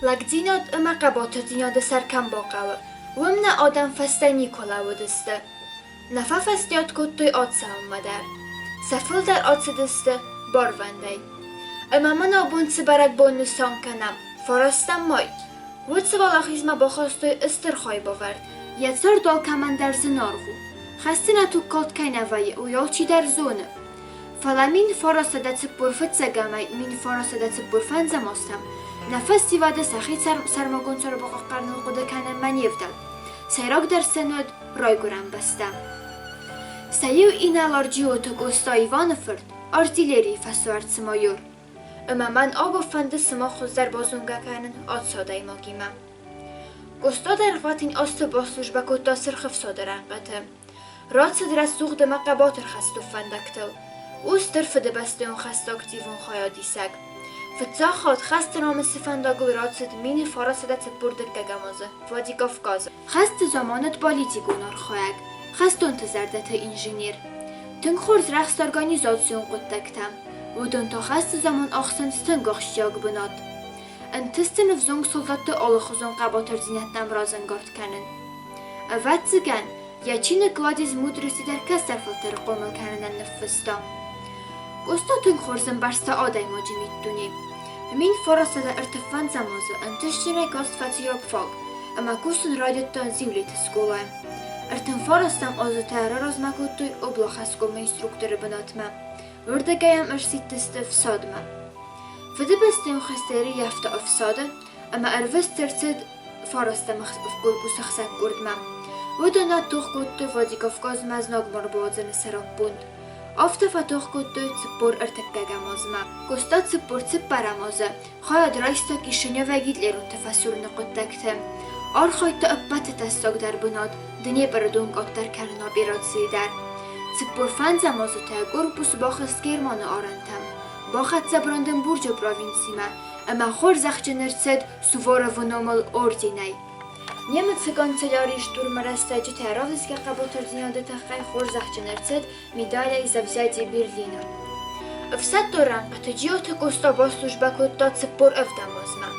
Лӕгдзинад ӕмӕ хъӕбатырдзинады сӕр кӕм бахъӕуы, уым нӕ адӕм фӕстӕ никуы лӕууыдысты. Нӕ фӕфӕстиат кодтой ацӕуынмӕ дӕр. Сӕ фылдӕр ацыдысты барвӕндӕй. Ӕмӕ мын абон цы бӕрӕгбон нысан кӕнӕм, фарӕстӕм май, уыцы уӕлахизмӕ бахастой стыр хайбавӕрд. Йӕ цард алкӕмӕн дӕр зынаргъ у. Хӕсты нӕ тугкалд кӕй нӕ вӕййы, уый алчидӕр зоны. Фӕлӕ 1945 ӕмӕ 1945 азтӕм нӕ фӕсивӕды сӕхи сӕрмагонд сӕрбахъахъхъӕныныл хъуыды кӕнынмӕ не вдӕлд. Сӕйрагдӕр сын уыд райгуырӕн бӕстӕ. Сӕ иу инӕлар Джиоты Къоста Иваны фырт, артиллерийы фӕсуӕрцы майор. Ӕмӕ мӕн абон фӕнды сымах хуыздӕр базонгӕ кӕнын ацы адӕймагимӕ. Къоста дӕргъвӕтин азты баслужбӕ кодта Сырх ӕфсады рӕнхъыты. Рацыд рӕсугъд ӕмӕ хъӕбатыр хӕстон фӕндӕгтыл. У Стыр Фыдыбӕстӕйон хӕсты активон хайадисӕг. Фыццаг хатт хӕсты намысы фӕндагыл рацыд 1942 азы Владикавказы. Хӕсты заман уыд политикон архайӕг, хӕстонты зӕрдӕты инженер. Тынг хорз рӕхст организацион хъуыддӕгтӕ. Уыдон та хӕсты заман ахсынц тынг ахсджиаг бынат. Ӕнтысты ӕвзонг солдатты алыхуызон хъӕбатырдзинӕдтӕм разӕнгард кӕнын. Ӕвӕццӕгӕн, йӕ чиныг Кладезь мудрости дӕр кӕстӕр фӕлтӕры хъомыл кӕнынӕн ныффыста. Къоста тынг хорз ӕмбӕрста адӕймаджы миддуне. 1935 азы ӕнтыстджынӕй каст фӕци рабфак ӕмӕ кусын райдыдта Зиулеты скъолайы. 39 азы та раразмӕ кодтой облахӕсгомы инструкторы бынатмӕ. Уырдыгӕй йӕм ӕрсидтысты фсадмӕ. Фыдыбӕстӕйон хӕсты ӕрыййӕфта ӕфсады ӕмӕ ӕрвыст ӕрцыд фарастӕм корпусы хсӕггуырдмӕ. Уыдон тох кодтой Владикавказмӕ знагмӕ ӕрбауадзыны сӕраппонд. Афтӕ фӕтох кодтой 43-ӕм азмӕ. Къоста 44-ӕм азы хайад райста Кишиневӕй гитлеронты фӕсурыны хъуыддӕгты. Архайдта ӕппӕты тӕссагдӕр бынат Днепры дон къаддӕр кӕнын операцийы дӕр. 45-ӕм азы та корпус бахызт Германы арӕнтӕм, бахӕццӕ Бранденбурджы провинцимӕ ӕмӕ хорзӕхджын ӕрцыд Суворовы номыл орденӕй. Немыцы канцелярийы штурмы рӕстӕджытӕ равдисгӕ хъӕбатырдзинады тыххӕй хорзӕхджын ӕрцыд медалӕй За взятие Берлина. Ӕфсӕддон рӕнхъыты Джиоты Къоста баслужбӕ кодта 47 азмӕ.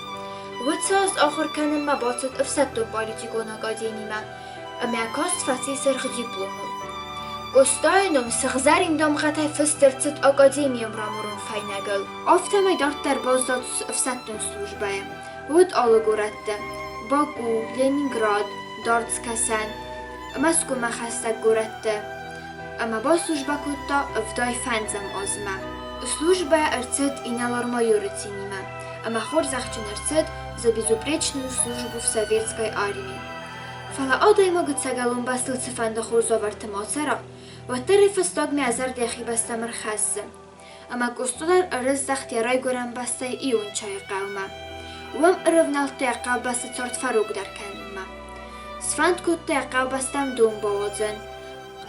Уыцы аз ахуыр кӕнынмӕ бацыд ӕфсӕддон-политикон академимӕ ӕмӕ каст фӕци сырх дипломыл. Къостайы ном сыгъзӕрин дамгъӕтӕй фыст ӕрцыд академийы мраморон фӕйнӕгыл. Афтӕмӕй дарддӕр баззад ӕфсӕддон службӕйы. Уыд алы горӕтты: Баку, Ленинград, Дард Скӕсӕн, Мӕскуымӕ хӕстӕг горӕтты ӕмӕ баслужбӕ кодта 75 азмӕ. Службӕ ӕрцыд инӕлар-майоры цинимӕ ӕмӕ хорзӕхджын ӕрцыд за безупречную службу в советской армии. Фӕлӕ адӕймаг ӕцӕгӕлон бӕстыл цыфӕнды хорз уавӕрты ма цӕра, уӕддӕр ӕй фӕстагмӕ йӕ зӕрдӕ йӕхи бӕстӕм ӕрхӕссы. Ӕмӕ Къоста дӕр ӕрыздӕхт йӕ райгуырӕн бӕстӕй Иончайы хъӕумӕ. Уым ӕрӕвнӕлдта йӕ хъӕубӕсты цард фӕрогдӕр кӕнынмӕ. Сфӕнд кодта йӕ хъӕубӕстӕм дон бауадзын,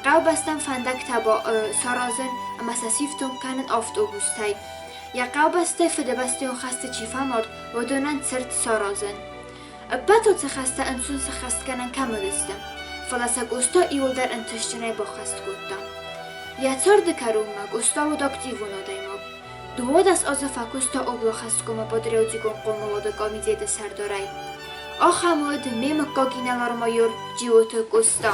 хъӕубӕстӕм фӕндӕгтӕ саразын ӕмӕ сӕ сифтонг кӕнын автобустӕй. Йӕ хъӕубӕстӕй фыдыбӕстӕйон хӕсты чи фӕмард, уыдонӕн цырт саразын. Ӕппӕт уыцы хӕстӕ ӕнцон сӕххӕстгӕнӕн кӕм уыдысты, фӕлӕ сӕ Къоста иуылдӕр ӕнтыстджынӕй баххӕст кодта. Йӕ царды кӕронмӕ Къоста уыд активон адӕймаг. 12 азы фӕкуыста облахӕсткомы патриотикон хъомылады комитеты сӕрдарӕй. Ахӕм уыд ме мыггаг инӕлар-майор Джиоты Къоста.